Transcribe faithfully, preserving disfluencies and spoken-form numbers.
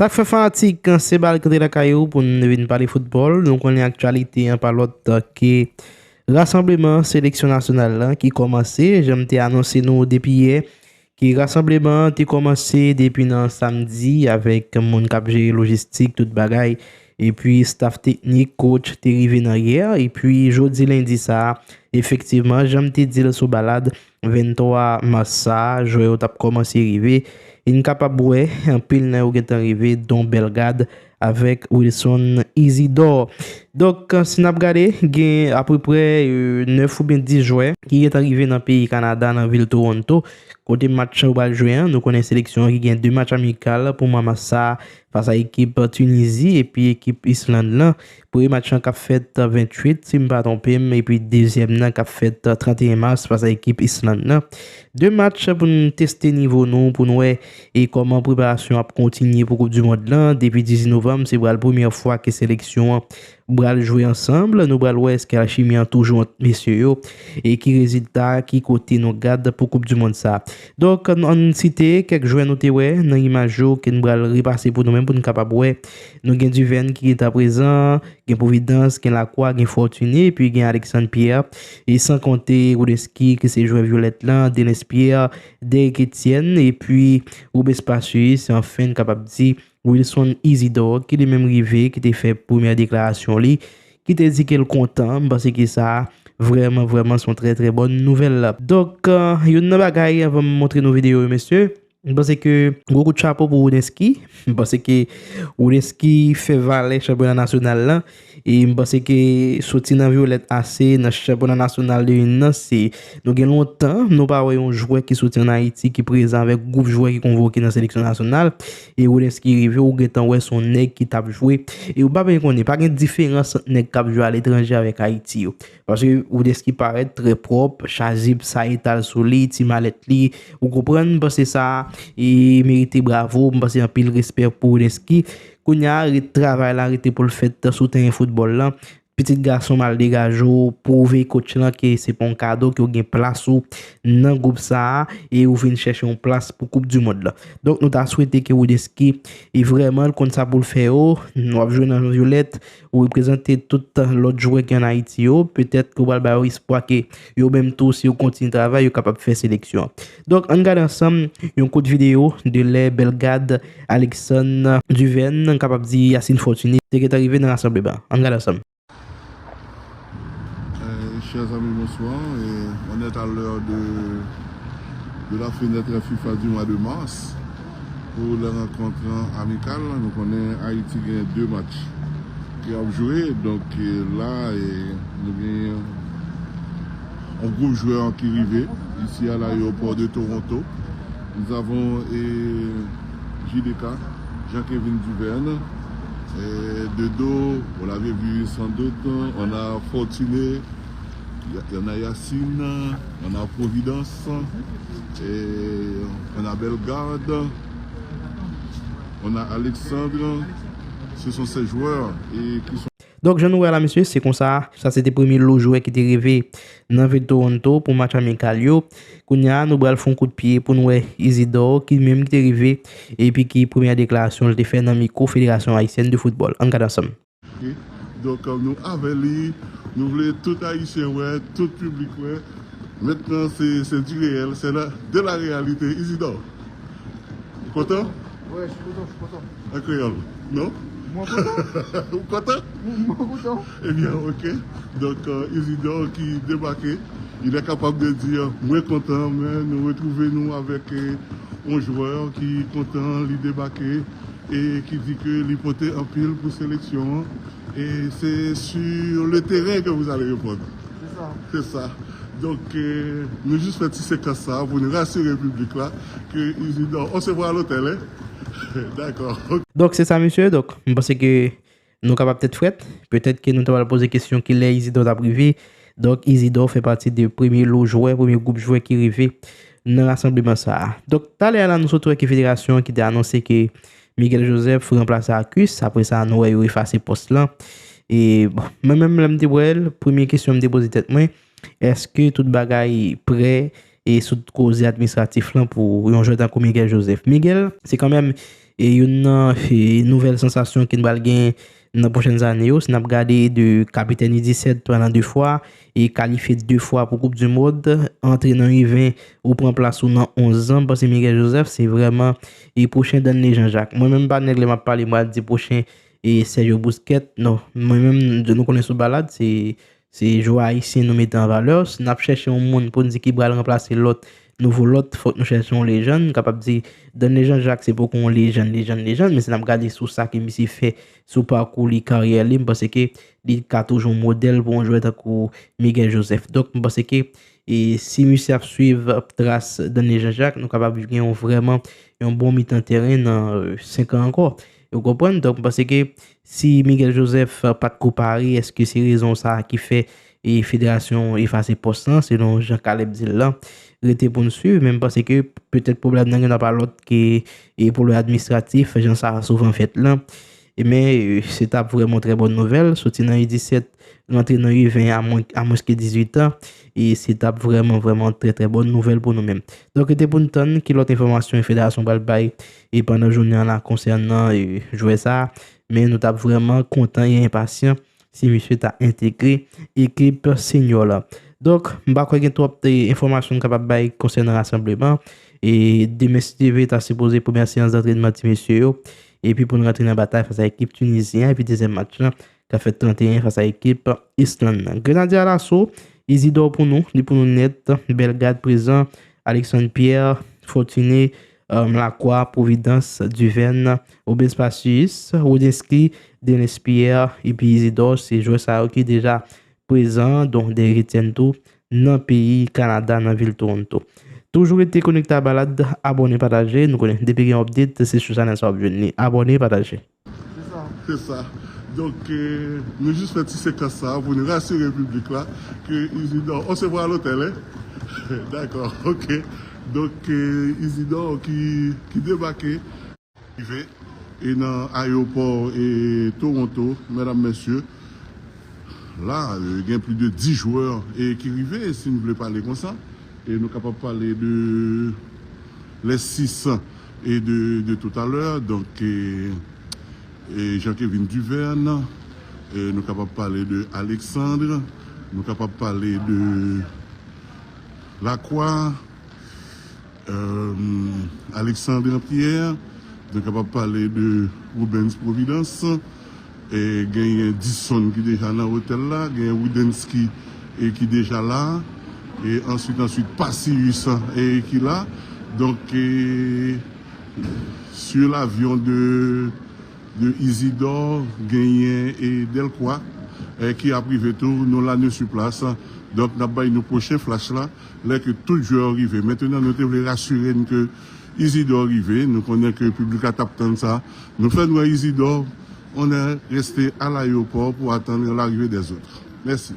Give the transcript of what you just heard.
Sak fè fanatik, se bal k antre lakay ou pou n vin pale foutbòl. Nou konnen aktyalite an pa lòt ke rasanbleman seleksyon nasyonal la ki kòmanse. Jan m te anonse nou depi yè, ke rasanbleman an te kòmanse depi nan samdi avèk moun k ap jere lojistik, tout bagay. Epi staf teknik, coach, te rive nan yè. Epi jodi lendi sa a, efektivman, jan m te di l sou balad, venntwa mas sa a, jwè yo t ap kòmanse rive. E n kapab wè, anpil nan yo gentan rive, don Bellegarde avèk Wilson Isidore. Donk, si n ap gade, gen apeprè, euh, nèf oubyen dis jwè ki gentan rive nan peyi Kanada, nan vil Toronto, kote match yo pral jwe an. Nou konnen seleksyon an ki gen de match amikal pou mwa mas sa a fas a ekip Tinizi epi ekip Island lan. Premye match lan k ap fèt venntuit, si m pa twonpe m, epi dezyèm nan k ap fèt tranteyen mas fas a ekip Island lan. De match pou n teste nivo nou, pou n wè e kòman preparasyon ap kontinye pou Koup di Mond lan. Depi dizuit novanm, se pral premyè fwa ke seleksyon an pral jwe ansanm. Nou pral wè èske alchimi an toujou ant mesye yo e ki rezilta, ki kote nou gad pou Koup di Mond sa. Donk, ann site kèk jwè nou te wè nan imaj yo ke n pral repase pou nou menm pou n kapab wè. Nou gen Duverne ki gentan prezan, gen Providence, gen Lacroix, gen Fortuné, epi gen Alexandre Pierre. E san konte Rodeski, ki se jwè vyolèt lan, Denis Pierre, Derrick Etienne, epi Rubens Passus, anfen, n kapab di Wilson Isidore, ki li menm rive, ki te fè premyè deklarasyon li, ki te di ke l kontan. M panse ke sa vrèman, vrèman se yon trè, trè bòn nouvèl. Donk, euh, youn nan bagay, anvan m montre nou videyo yo, mesye, m panse ke gwo kout chapo pou Rodeski. M panse ke Rodeski fè valè chanpyona nasyonal lan. E m panse ke soti nan Violet A C, nan chanpyona nasyonal de N nan, se, nou gen lontan, nou pa wè yon jwè ki soti ann Ayiti, ki prezan avèk gwoup jwè ki konvoke nan seleksyon nasyonal. E Rodeski rive, ou gentan wè se yon nèg ki t ap jwe. E ou pa byen konnen, pa gen diferans ant nèg k ap jwe aletranje avèk Ayiti yo. Paske Rodeski parèt trè pwòp, chazib sa etal sou li, ti malèt li, ou konprann, m panse sa, e merite bravo, m panse anpil respè pou Rodeski. Kounye a, ret travay la, rete pou l fèt sou teren foutbòl lan. Pitit gason m al degaje w, pwouve coach lan ke se pa yon kado, ke w gen plas ou nan gwoup sa a, e ou vin chèche yon plas pou Koup di Mond lan. Donk, nou ta swete ke Rodeski, e vrèman, l konn sa pou l fè yo, nou ap jwe nan Violet, ou reprezante tout lòt jwè ki ann Ayiti yo, petèt ke w pral ba yo espwa ke yo menm tou, si yo kontinye travay, yo kapab fè seleksyon an. Donk, ann gade ansanm yon kout videyo de lè Bellegarde, Alexandre Duverne, n kapab di Yacine Fortuné, te gentan rive nan rasanbleman an. Ann gade ansanm. Euh, chers amis, bonsoir. Et on est à l'heure de, de la fenêtre FIFA du mois de mars pour les rencontres amicales. Nou konnen Ayiti gen de match ki ap jwe. Donk, euh, la, euh, nou gen yon gwoup jwè ki rive isi a l'aéroport de Toronto. Nous avons, euh, J D K, Jean-Kevin Duverne. Et de dos, vous l'avez vu sans doute, on a Fortuné, y a- y en a Yacine, on a Providence, et on a Bellegarde, on a Alexandre. Ce sont ces joueurs et qui sont Donk, jan nou wè la, mesye, se konsa, sa se te premye lo jwè ki te rive nan vil Toronto pou match amikal yo. Kounye a, nou pral fè yon kout pye pou n wè Isidore, ki menm ki te rive, epi ki premyè deklarasyon l te fè nan mikwo Fédération Haïtienne de Football. Ann gade ansanm. Donk, nou avè li, nou vle tout Ayisyen wè, tout piblik wè. Mentnan, se, se du réel, c'est la, de la réalité. Isidore, ou kontan? Ouais, je suis content, je suis content. An kreyòl, non? Mwen kontan. Ou kontan? Mwen kontan. Ebyen, ok. Donk, euh, Isidore ki debake, il est capable de dire, mwen kontan, men nou retwouve nou avèk, euh, yon jwè ki kontan, li debake, e ki di ke li pote anpil pou seleksyon an. E se sur le terrain que vous allez répondre. C'est ça. C'est ça. Donk, euh, nou jis fè ti sekans sa pou nou rasire piblik la ke Isidore, on se voit à l'hôtel, hein? Dakò. Donk, se sa, mesye. Donk, m panse ke nou kapab tèt frèt. Petèt ke nou ta pral poze kesyon kilè Isidore t ap rive. Donk, Isidore fè pati de premye lo jwè, premye gwoup jwè ki rive nan rasanbleman sa a. Donk, talè a la, nou sot wè ke federasyon an ki te anonse ke Miguel Joseph ranplase Arcus. Apre sa, nou wè yo efase pòs lan. E, bon, mwen menm, lè m te wè l, premye kesyon m te poze tèt mwen, èske tout bagay prè e sou koze administratif lan pou yon jwè tankou Miguel Joseph? Miguel, se kanmenm E youn nan e, nouvèl sansasyon ke n pral gen nan pwochèn ane yo, si n ap gade de kapitèn U disèt pandan de fwa, e kalifye de fwa pou Koup di Mond, antre nan U ven, ou pran plas ou nan onz an, m panse Miguel Joseph se vrèman e pwochen Danley Jean-Jacques. Mwen menm pa nèg lè m ap pale, m pral di pwochen e Sergio Busquets. Non, mwen menm, nou konnen sou Balad, se se jwè ayisyen nou mete an valè. Si n ap chèche yon moun pou n di ki pral ranplase lòt, nouvo lòt, fòk nou chèche yon lejann. Nou kapab di Danley Jean-Jacques se poko yon lejann, lejann, lejann, men si n ap gade sou sa ke misye fè sou pakou li, karyè li, m panse ke li ka toujou yon modèl pou yon jwè tankou Miguel Joseph. Donk, m panse ke e si misye ap swiv tras Danley Jean-Jacques, nou kapab gen yon vrèman yon bon mitan teren nan e, senk an ankò. Ou konprann? Donk, m panse ke si Miguel Joseph pa t ko pare, èske se rezon sa a ki fè e federasyon efase pòs lan, selon jan Caleb di l lan, rete pou n swiv, men m panse ke petèt pwoblèm nan gen pa lòt ke e pwoblèm administratif, jan sa souvan fèt lan. E men e, se t ap vrèman trè bòn nouvèl, soti nan U disèt, rantre nan U ven a mwens, a mwens ke dizuit an, e se t ap vrèman, vrèman trè, trè bòn nouvèl pou nou menm. Donk, rete pou n tann ki lòt enfòmasyon federasyon pral bay e pandan jounen an la konsènan e, jwè sa a, men nou t ap vrèman kontan e enpasyan si misye ta entegre ekip senior la. Donk, m pa kwè gen twòp e, enfòmasyon n kapab bay konsènan rasanbleman. E demen, si Dye vle, ta sipoze premyè seyans dantrenman ti mesye yo. Epi pou n rantre nan batay fas a ekip tinizyen an, epi dezyèm match lan, k ap fèt trannteyen fas a ekip Island nan. Grenadye Alaso, Isidor pou nou, li pou nou nèt, Bellegarde prezan, Alexandre Pierre, Fortuné, um, Lacroix, Providence, Duverne, Rubens Pacius, Rodenski, Denis Pierre, epi Isidor, se jwè sa yo ki deja prezan, donk de retyen tou, nan peyi Kanada, nan vil Toronto. Toujou rete konekte a Balad, abòne, pataje, nou konnen, depi gen update, se sou chanèl sa w ap jwenn li. Abòne, pataje. Se sa. Donk, e, nou jis fè ti sekans sa a pou nou rasire piblik la ke Isidor, oh, se pou al otèl, en? Dakò, ok. Donk, e, Isidor ki, ki debake, rive, e nan ayewopò e Toronto, medam, mesye, la, e, gen plis de dis jwè e ki rive, si n vle pale konsa. E nou kapab pale de les six et de, de tout à l'heure. Donk, e, e Jean-Kevin Duverne, e nou kapab pale de Alexandre, nou kapab pale de Lacroix, e, Alexandre Pierre, nou kapab pale de Rubens Providence, e genyen Disson ki deja nan otèl la, genyen Rudenski e ki deja la, e answit, answit Pacius e ki la. Donk, e, sur l'avion de, de Isidore, genyen e Delcroix, e ki ap rive tou, nou la, nou sur place. Donk, n ap bay nou pwochen flash la, lè ke tout jwè yo rive. Mentnan, nou te vle rasire n ke Isidor rive. Nou konnen ke piblik la t ap tann sa. Nou fè n wè Isidor, on est resté à l'aéroport pour attendre l'arrivée des autres. Mèsi.